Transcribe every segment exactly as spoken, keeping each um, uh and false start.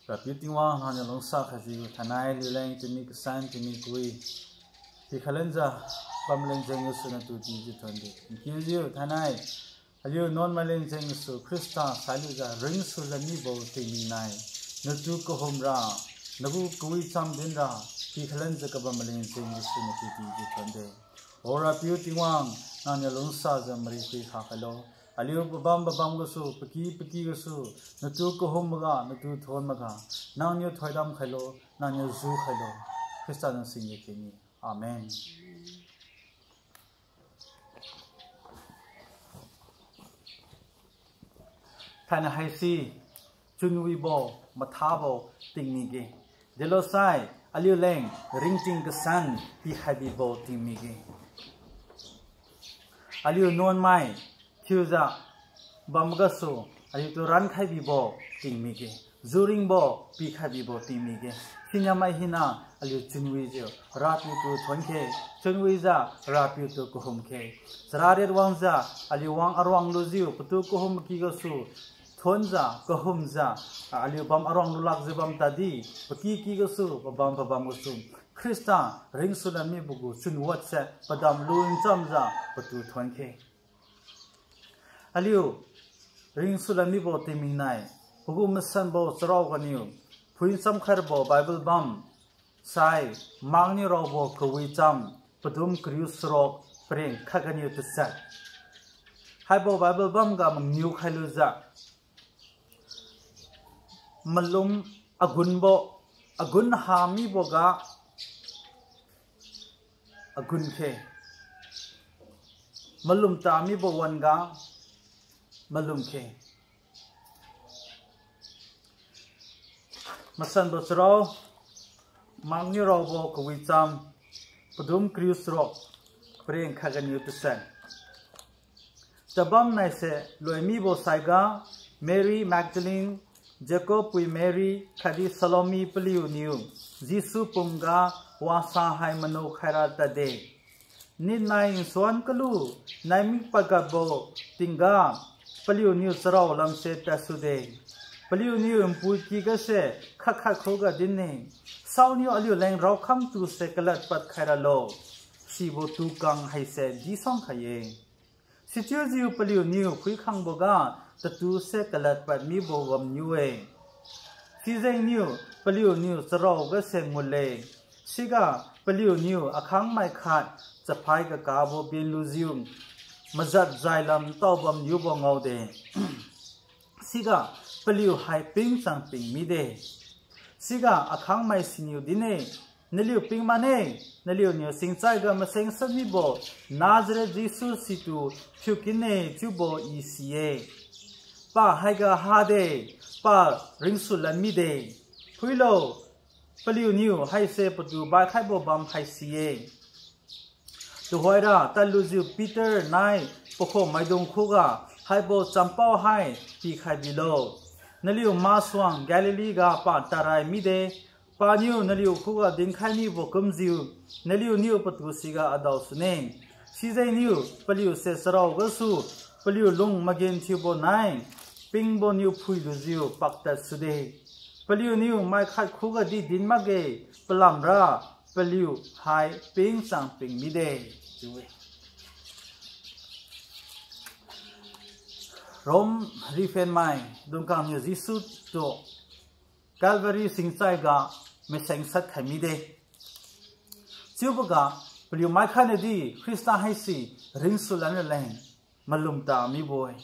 Rapiu Tingwang, nangniu lungsa khajiu thainai aliuleng tingmi kasan tingmi kawi pikhailanjiu bamleng jeng gasu natu dijiu thuonde. Thank you jiu thainai aliu nuan maileng jeng gasu Khrista sailujiu ringsulan mibo tingmi nai, natu kahumra, nagu kawicham dinra pikhailanjiu kabam maileng jeng gasu natu dijiu thuonde. O Rapiu Tingwang, nangniu lungsajiu mari phuikha khailo. Aliu pabam pabam gasu, paky paky gasu, natu kahum maga, natu thuon maga, nangniu thoidam khailo, nangniu ju khailo. Khrista nang singge keni. Amen. Thainai haise chunwibo mathabo tingmige. Delosai aliuleng ringting kasan pikhai bibo tingmige. Aliu nuanmai thiujiu bam gasu aliutu rankhai bibo tingmige. Juringbo pikhai bibo tingmige. Siniamai hina aliu chunwijiu Rapiutu thuon khe, chunwijiu Rapiutu kahum khe. Chara riat wangjiu aliu wang aruang lujiu patu kahum ky gasu thuonjiu kahumjiu, aliu bam aruang lulakjiu bam tadi, paky ky gasu, pabam pabam gasu Khrista ringsulan mibo gu chunwatse padam lunchamjiu patu thuon khe. Aliu ringsulan mibo tingmi nai, pagu masanbo charao ganiu phuincham khai rabo Bible bam sai, Mangniraobo Kawicham, padum kariu charuk, pareng khatganiu tachat. Haibo Bible bam ga mangiu khailujiu, malum agunbo, agun ha miboga agun khe, malum ta mibo wan-ga malum khe. Masanbo charao, Mangniraobo Kawicham, padum kariu charuk, pareng khatganiu tachat. Chabam naise loimibo saiga, Mary Magdalene, Jacob pui Mary khatdi Salome paliuniu Jesu pumga wasa hai manu khaira tadde. Nit nai nsuan kalu naimik padgadbo tingga paliuniu charao lamse tadsude. Paliuniu npui kigase khat khat khuga din-e, Saoniu aliuleng raokham tuse kalad pad khairalo. Sibo tukang haise disuang khai-e. Sichiujiu paliuniu phuikhangboga tatuse kalad pad mibo bamniu-e. Sijengniu paliuniu charao gase ngule. Siga paliuniu akhangmai khat chaphai kakabo benlujiu majat jailam ntao bamniubo ngaode. Siga paliu hai pingchang ping mide. Siga akhangmai siniu din-e, Naliu ping mane, naliuniu singchaiga masengsat mibo Nazareth Jesu situ phiukinne chiubo I si-e. Pa haiga hade, pa ringsulan mide. Phuilo, paliuniu haise patu baikhaibo bam haisi-e. Tuhoira tadlujiu Peter nai pakhommaidung khuga haibo champao hai pikhai bilo. Naliu masuang Galilee ga pa tadrai mide, paniu naliu khuga dinkhai mibo kumjiu, naliuniu patu siga adao sune. Sijengniu paliuse charao gasu paliu lung magenthiubo nai pingbo niu phuilujiu paktad sude. Paliuniu mai khat khugadi din makge, palamra paliu hai pingchang ping mide, chiu-e. Rom riphenmai dungkangniu Jesu tu Calvary singchaiga masengsat khai mide. Chiuboga paliu mai khatnadi Khrista haise ringsulan raleng malum ta mibo-e.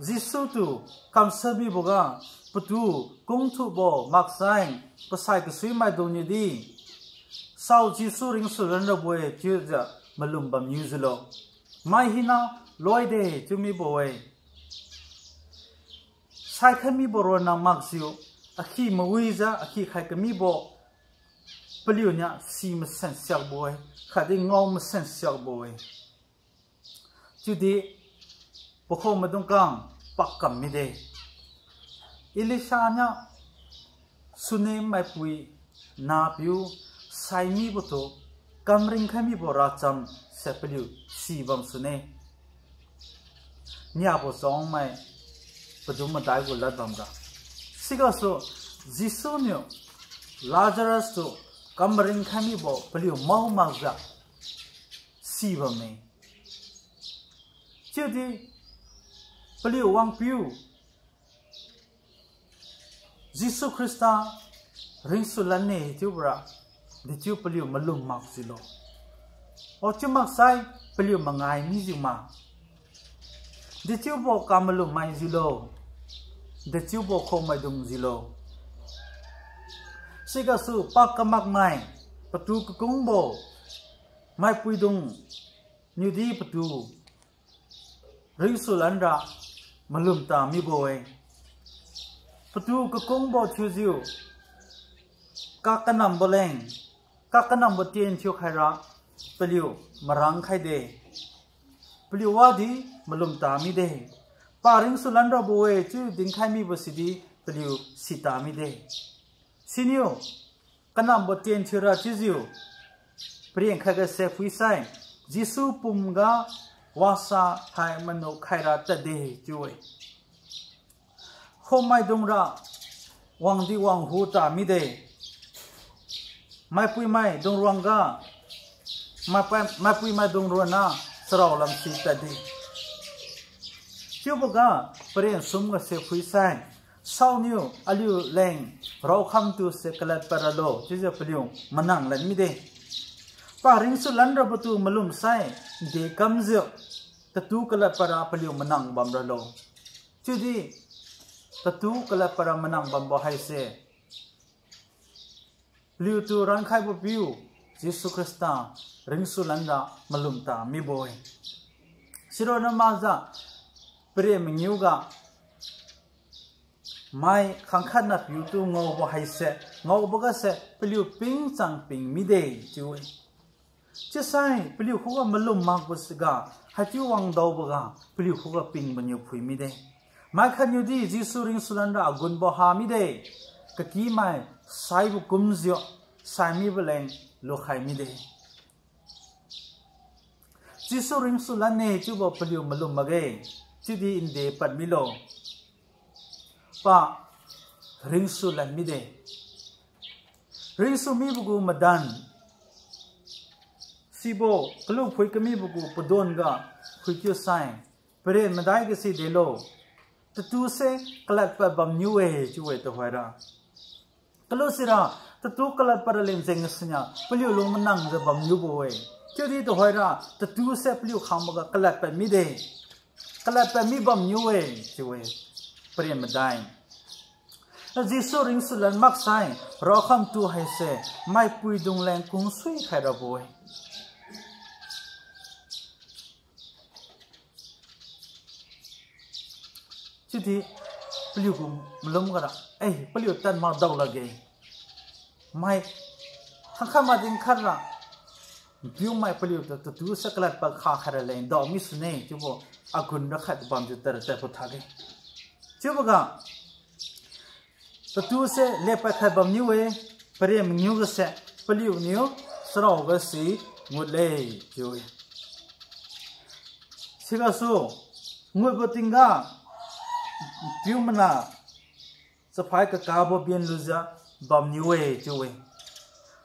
Jesu tu kamshat miboga patu kungthubo maksai pasai kasuimaidungniudi sao Jesu ringsulan rabo-e chiujiu malum bamniu jiulo. Mai hina loide chiu mibo-e. Saikhai mibo ronna makjiu akhi mawijiu akhi khai kamibo paliuniu si masen siakbo-e, khatdi ngao masen siakbo-e. Chiudi pakhommaidung kang pakkam mide. Elisha niu Sunem maipui nahpiu saimibotu kamringkhai mibo racham se paliu sibam sune. Niabo changmai padum madai gu lad bamga, Sigasu Jesu niu Lazarus tu kam maringkhai mibo paliu mao makjiu sibamme. Chiudi paliu wangpiu Jesu Khrista ringsulan ne chiubora, dechiu paliu malum makjiulo. O chiu maksai paliu mangai mijiu ma. Dechiubo kamalum maijiulo. Dechiubo khomaidung jiulo. Sigasu pa kamakmai, patu kakungbo, maipuidung niudi patu ringsulan ra malum ta mibo-e. Patu kakungbo thiujiu, kakanambo leng, kakanambo tien thiukhaira paliu marang khaide. Paliu wadi malum ta mide. Pa ringsulan rabo-e chiu dinkhai mibo sidi paliu sita mide. Siniu kanambo tien thiura chiujiu, paren khatga se phuisai, Jesu pumga wasa hai manuk khaira tadde chiu-e. Khomaidung ra wangdi wanghu ta mide. Maipuimai dungruangga, maipai- maipuimai dungruangna charao lamsi tadde. Chiuboga paren sumga se phuisai, saoniu aliuleng raokhamtuse kaladpad ralo chiujiu paliu manang lad mide. Pa ringsulan rabatu malumsai, de kamjiu, tatu kaladpad ra paliu manang bamralo. Chiudi tatu kaladpad ra manang bambo haise, paliutu rankhaibo piu Jesu Khrista ringsulan ra malum ta mibo-e. Sironna makjiu paren mangiuga mai khangkhatna piutu ngaobo haise, ngaoboga se paliu pingchang ping mide chiu-e. Chiusai paliu khuga malum makbo siga, haichiu wangdaoboga paliu khuga pingbo niu phui mide. Mai khatniudi Jesu ringsulan ra agunbo ha mide. Kakimai saibo kumjiu, sai mibo leng lukhai mide. Jesu ringsulan ne chiubo paliu malum makge, chiudi nde pad milo. Pa ringsulan mide. Ringsu mibo gu madan, sibo kalu phui kamibo gu padon ga phuikiu sai, paren madai ga si delo, tatuse kaladpad bamniu-e chiu-e tuhoira. Kalu sira, tatu kaladpad raleng jeng siniu paliu lung manangjiu bamniubo-e. Chiudi tuhoira, tatuse paliu khangboga kaladpad mide. Kaladpad mi bamniu-e chiu-e. Paren madai. Jesu ringsulan maksai, raokhamtu haise, maipuidung leng kungsui khai rabo-e. Chiudi paliu gu malum gara, eh, paliu tan mak dao lakge. Mai khangkhat madin khat ra, piumai paliutu tatuse kaladpad kha khai raleng dao misune chiubo agun ra khat bamjiu tara tadbo thage. Chiuboga tatuse lepad khai bamniu-e, paren mangiu gase paliuniu charao gasi ngutle chiu-e. Sigasu ngutbo tingga piumana chaphai kakabo benlujiu bamniu-e chiu-e.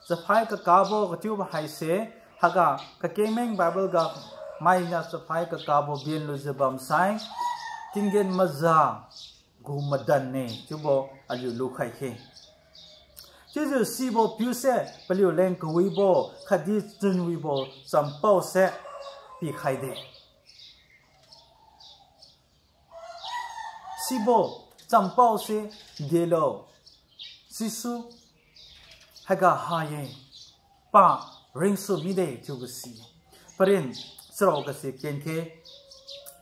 Chaphai kakabo katiubo haise, haiga kakengmeng Bible ga mainiu chaphai kakabo benlujiu bamsai, tinggen maza gu madanne chiubo aliu lukhai khe. Chiujiu sibo piuse paliu leng kawibo khatdi chunwibo champaose pikhaide. Sibo champaose delo, Jesu haiga ha-e, pa ringsu mide chiubo si. Paren charao gasi kenkhe,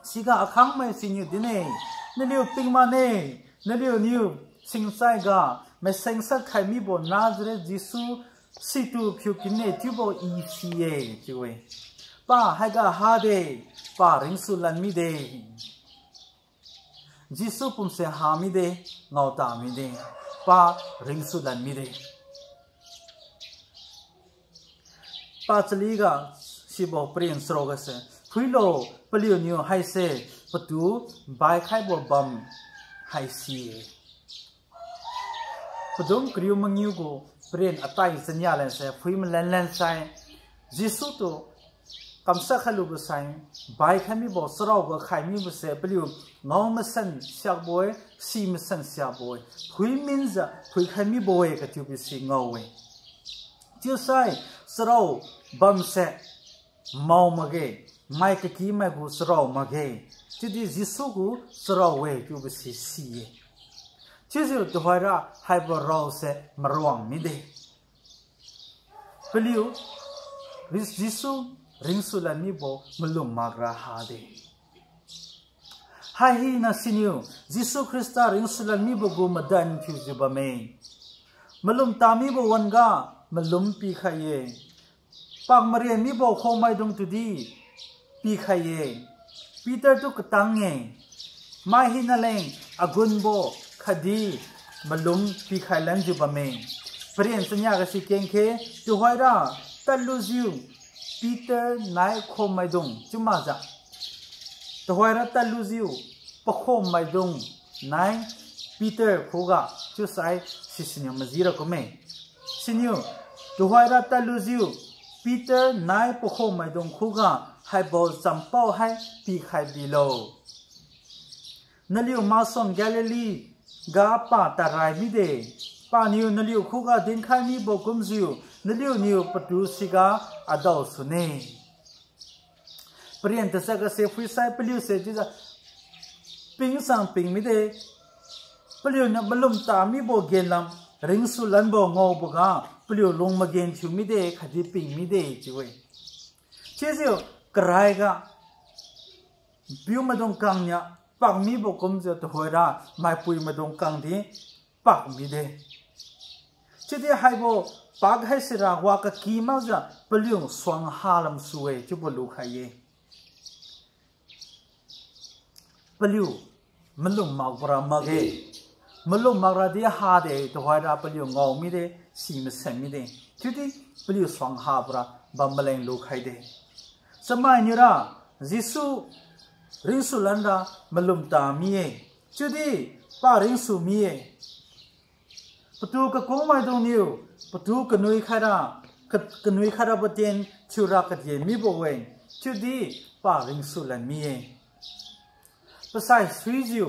siga akhangmai siniu dinne, naliu pingmane, naliuniu singsaiga masengsat khai mibo Nazareth Jesu situ phiukinne chiubo I si-e chiu-e. Pa haiga hade, pa ringsulan mide. Jesu pumse ha mide, ngaota mide, pa ringsulan mide. Pachaliga sibo paren charao gase, phuilo, paliuniu haise patu baikhaibo bam haisi-e. Padum kariu mangiu gu paren atai chania lense phui malenlen sai, Jesu tu kamshat khailubo sai, baikhai mibo, charaoga khai mibose paliu ngao masan siakbo-e, si masan siakbo-e, phui minjiu phuikhai mibo-e kachiubo si ngao-e. Chiusai charao bamse mao makge, mai kakimai gu charao makge, chiudi Jesu gu charao-e chiubo si si-e. Chiujiu tuhoira haibo raose maruang mide. Paliu, Jesu ringsulan mibo malum makra hade. Hai hina siniu Jesu Khrista ringsulan mibo gu madan thiujiu bamme. Malum tamibo wan-ga malum pikhai-e. Pak maren mibo khommaidung tudi pikhai-e. Peter tu katang-e. Mai hina leng agunbo khatdi malum pikhai lanjiu bamme. Paren chania gasi kengkhe, tuhoira tadlujiu Peter nai khommaidung chiu makjiu. Tuhoira tadlujiu pakhommaidung nai Peter khuga chiusai sisiniu majira kumme. Siniu, tuhoira tadlujiu Peter nai pakhommaidung khuga haibo champao hai pikhai bilo. Naliu masuang Galilee ga pa tadrai mide. Paniu naliu khuga dinkhai mibo kumjiu naliuniu patu siga adao sune. Paren tachat gase phuisai paliuse chiujiu pingsan ping mide. Paliuniu malum tamibo genlam ringsulanbo ngaoboga paliu lung magenthiu mide khatdi ping mide chiu-e. Chiujiu karaiga piumaidung kangniu pak mibo kumjiu tuhoira maipuimaidung kangdi pak mide. Chiudi haibo pak haisira wa kaky makjiu paliu suang ha lamsu-e chiubo lukhai-e. Paliu malum makbora makge. Malum makradi hade tuhoira paliu ngao mide, si masen mide. Chiudi paliu suang habora bam maleng lukhaide. Chamainiura Jesu ringsulanra malum ta mi-e. Chiudi pa ringsu mi-e. Patu kakungmaidungniu patu kanui khaira, ka- kanui khairabo tien thiura kaden mibo-e. Chiudi pa ringsulan mi-e. Pasai suijiu,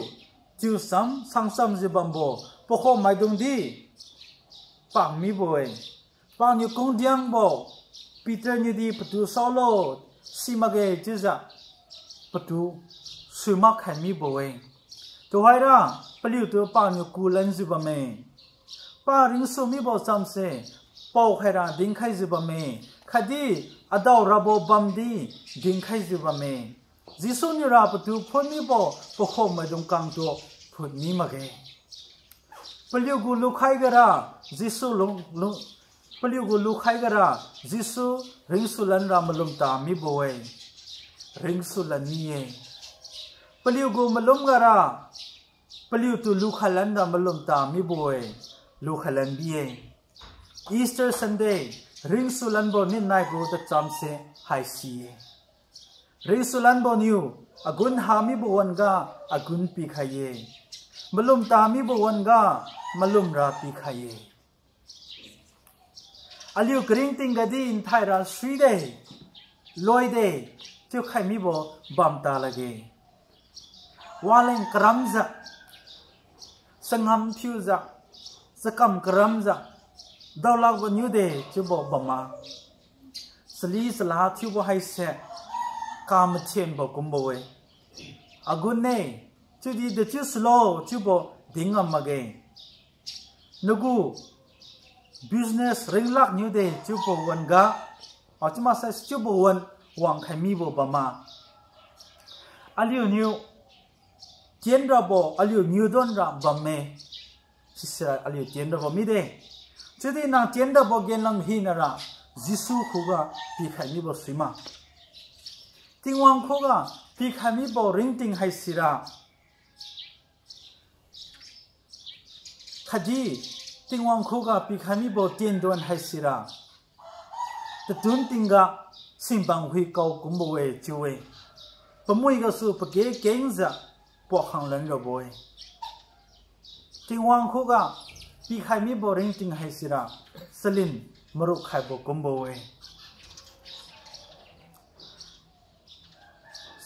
chiucham sangchamjiu bambo pakhommaidungdi pak mibo-e. Paniu kungdiangbo Peter niudi patu saolo, simakge chiujiu patu suimak khai mibo-e. Tuhoira paliutu paniu kulanjiu bamme. Pa ringsu mibo chamse paokhaira dinkhaijiu bamme, khatdi adaorabo bamdi dinkhaijiu bamme. Jesu niura patu phut mibo pakhommaidung kangtu phut mi makge. Paliugu lukhai gara Jesu lung, lung, paliugu lukhai gara Jesu ringsulanra malum ta mibo-e, ringsulan mi-e. Paliugu malum gara paliutu lukhailanra malum ta mibo-e, lukhailan bi-e. Easter Sunday, ringsulanbo nit naigu tachamse haisi-e. Ringsulanbo niu agun ha mibo wan-ga agun pikhai-e. Malum ta mibo wan-ga malumra pikhai-e. Aliu karingting gadi nthaira suide, loide, chiukhai mibo bam ta lakge. Waleng karamjiu, changam thiujiu, chakam karamjiu, daolakbo niude chiubo bamma. Chali chala thiubo haise kamathenbo kumbo-e. Agun-e, chiudi dechiu sulo chiubo dingam makge. Nagu business ringlak niude chiubo wan-ga, a chiumaksai chiubo wan wangkhai mibo bamma. Aliuniu tienrabo aliu niudonra bamme. Sisira aliu tienrabo mide. Chiudi nang tienrabo genlam hinara Jesu khuga pikhai mibo suima. Tingwang khuga pikhai mibo ringting haisira, khatdi Tingwang khuga pikhai mibo tiendon haisira, tatun tingga singbang hui kao kumbo-e chiu-e. Pamui gasu pake kengjiu puakhang lan rabo-e. Tingwang khuga pikhai mibo ringting haisira, chalin maruk khaibo kumbo-e.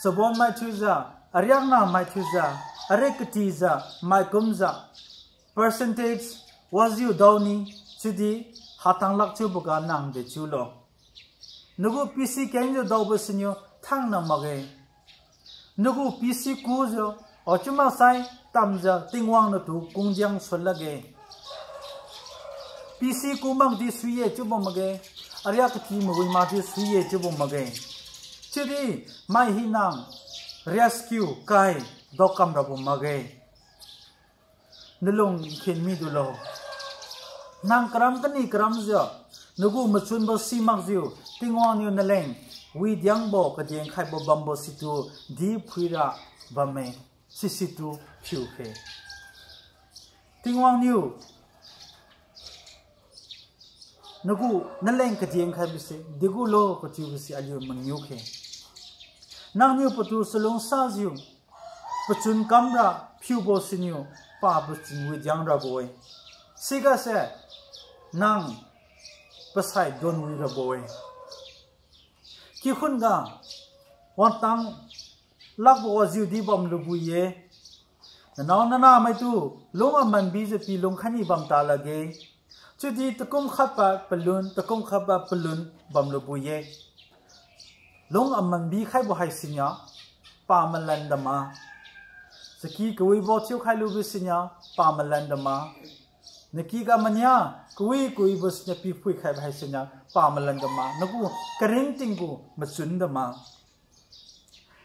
Chabonmai thiujiu, ariakna mai thiujiu, ariak katijiu, mai kumjiu, percentage wajiu daoni, chiudi hatang lak chiuboga nang de chiulo. Nagu P C kengjiu daobo siniu thangna makge. Nagu P C kujiu, o chiu maksai tamjiu Tingwang natu kungdiang suan lakge. P C ku makdi sui-e chiubo makge, ariak kati mawi makdi sui-e chiubo makge. Chiudi mai hina rescue kai daokam rabo makge. Nalung khen midulo. Nang karam kani karamjiu, nagu machunbo simakjiu, Tingwang niu naleng widiangbo kadien khaibo bambo situ di phuira bamme, sisitu phiukhe. Tingwang niu nagu naleng kadien khaibose degulo kachiubose aliu mangiukhe. Nangniu patu chalungsajiu pachun kamra phiubo siniu pa pachun widiang rabo-e. Sigase nang pasai donwi rabo-e. Kikhunga wangtang lakbo wajiudi bamlubo-e. Nanao nanamaitu lung amanbijiu pi lungkhai ni bamta lakge. Chiudi takum khatpad palun, takum khatpad palun bamlubo-e. Lung amanbi khaibo haisiniu pamalan dama. Saki kawibo thiukhai lubo siniu pamalan dama. Nakiga mania kawi kawibo siniu piphui khaibo haisiniu pamalan dama. Nagu karingting gu machun dama.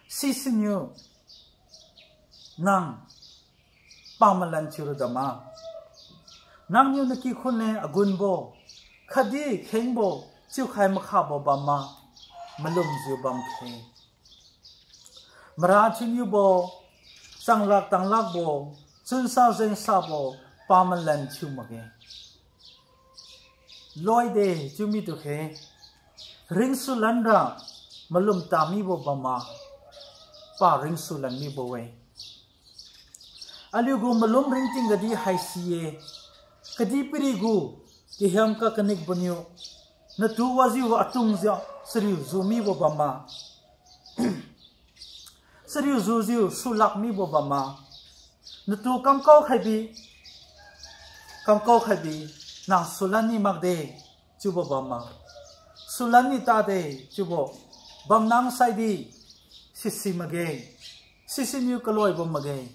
Sisiniu nang pamalan thiura dama. Nangniu nakikhun leng agunbo, khatdi khengbo chiukhai makhabo bamma, malumjiu bamkhe. Mara thiuniubo, changlak tanglakbo, chunsa jengsabo, pamalan thiu makge. Loide chiu mitukhe, ringsulanra malum tamibo bamma, pa ringsulan mibo-e. Aliugu malum ringting gadi haisi-e, kadihpiri gu kahiam kakanikbo niu, natu wajiu atungjiu chariujiu mibo bamma. Chariujiujiu sulak mibo bamma. Natu kamkao khaibi, kamkao khaibi, nang sulan ni makde chiubo bamma. Sulan ni tade chiubo bamnang saidi, sisi makge, sisiniu kaloibo makge.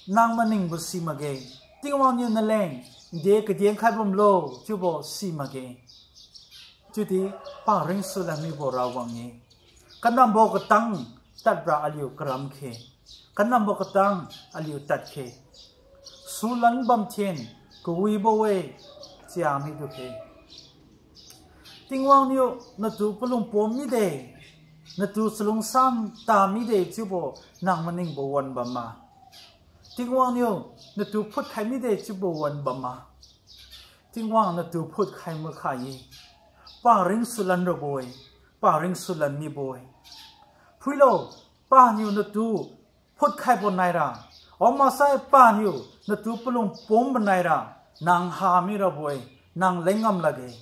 Nang maningbo si makge, Tingwang niu naleng de kadien khai bamlo chiubo si makge. Chiudi pa ringsulan mibo rawang-e. Kanambo katang tadra aliu karam khe. Kanambo katang aliu tad khe. Sulan bamthen kawibo-e, chia midu khe. Tingwang niu natu palung pom mide, natu chalungsam ta mide chiubo nang maningbo wan bamma. Tingwang niu natu phutkhai mide chiubo wan bamma. Tingwang natu phutkhai makha-e. Pa ringsulan rabo-e, pa ringsulan mibo-e. Phuilo, paniu natu phutkhaibo naira, o maksai paniu natu palung pumbo naira, nang ha mirabo-e, nang leng ngam lakge.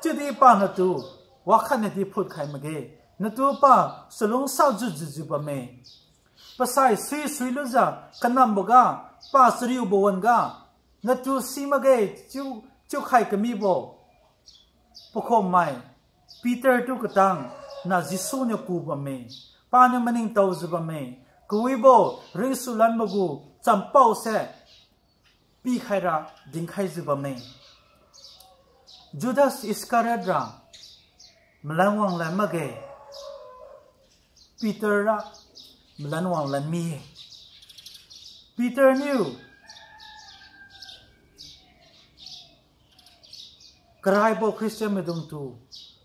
Chiudi pa natu wakhatnadi phutkhai makge, natu pa chalungsa jujiu bamme. Pasai sui sui lujiu kanamboga, pa chariubo wan-ga, natu si makge chiu, chiukhai kamibo pakhommai Peter tu katang na Jesu niu ku bamme. Paniu maningtaojiu bamme. Kawibo ringsulanbo gu champao se pikhaira dinkhaijiu bamme. Judas Iscariot ra malan wanglan makge. Peter ra malan wanglan mi-e. Peter niu karaibo Christian maidungtu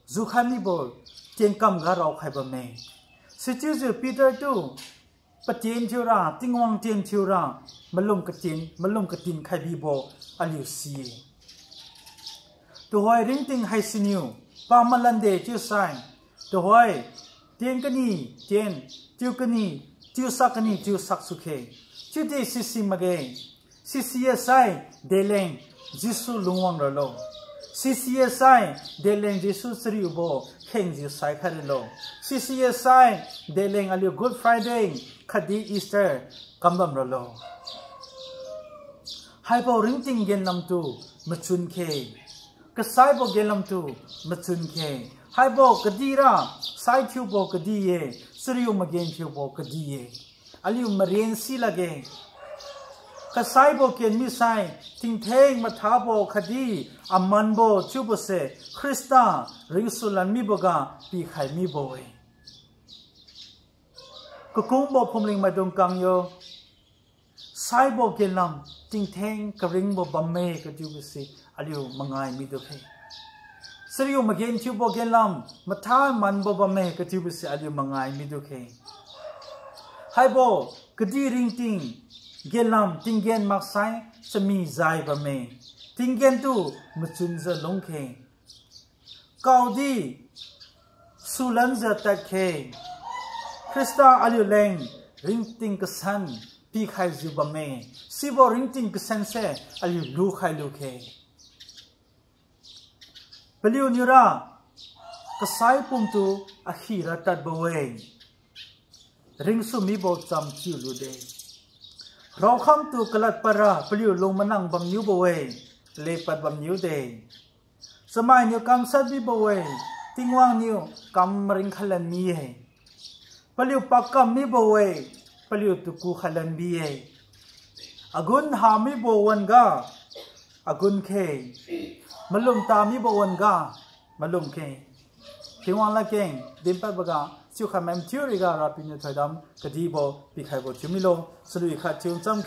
jukhai mibo tienkam ga raokhai bamme. Sichiujiu Peter tu patien thiura, Tingwang tien thiura, malum katien, malum katin khaibibo aliu si-e. Tuhoi ringting haisiniu pamalan de chiusai, tuhoi tien kani tien, tiu kani tiusak, kani tiusak sukhe. Chiudi sisi makge. Sisi ye sai deleng Jesu lungwang ralo. Sisi ye sai deleng Jesu chariubo khengjiu saikhai ralo. Sisi ye sai deleng aliu Good Friday khatdi Easter kambam ralo. Haibo ringting genlamtu machun khe. Kasaibo genlamtu machun khe. Haibo kadihra, saithiubo kadih-e, chariu magenthiubo kadih-e. Aliu maren si lakge. Kasaibo ken misai, tingtheng mathabo khatdi amanbo chiubose Khrista ringsulan miboga pikhai mibo-e. Kakungbo phumling maidung kang yo, saibo genlam tingtheng karingbo bamme katiubose aliu mangai midu khe. Chariu magenthiubo genlam matha manbo bamme katiubose aliu mangai midu khe. Haibo kadih ringting genlam tinggen maksai chami jai bamme. Tinggen tu machunjiu lungkhe. Kaodi sulanjiu tadkhe. Khrista aliuleng ringting kasan pikhaijiu bamme. Sibo ringting kasanse aliu lukhai lukhe. Paliuniura kasai pumtu akhira tadbo-e. Ringsu mibo cham thiulude. Raokhamtu kaladpadra paliu lung manang bamniubo-e, lepad bamniude. Chamainiu kamshat mibo-e, Tingwang niu kam maringkhailan mi-e. Paliu pakkam mibo-e, paliutu kukhailan mi-e. Agun ha mibo wan-ga agun khe, malum ta mibo wan-ga malum khe. Tingwang ladkeng dinpadboga chiukhai mai mathiu riga Rapiu niu thoidam kadibo pikhaibo thiu milo, chalui khat thiu cham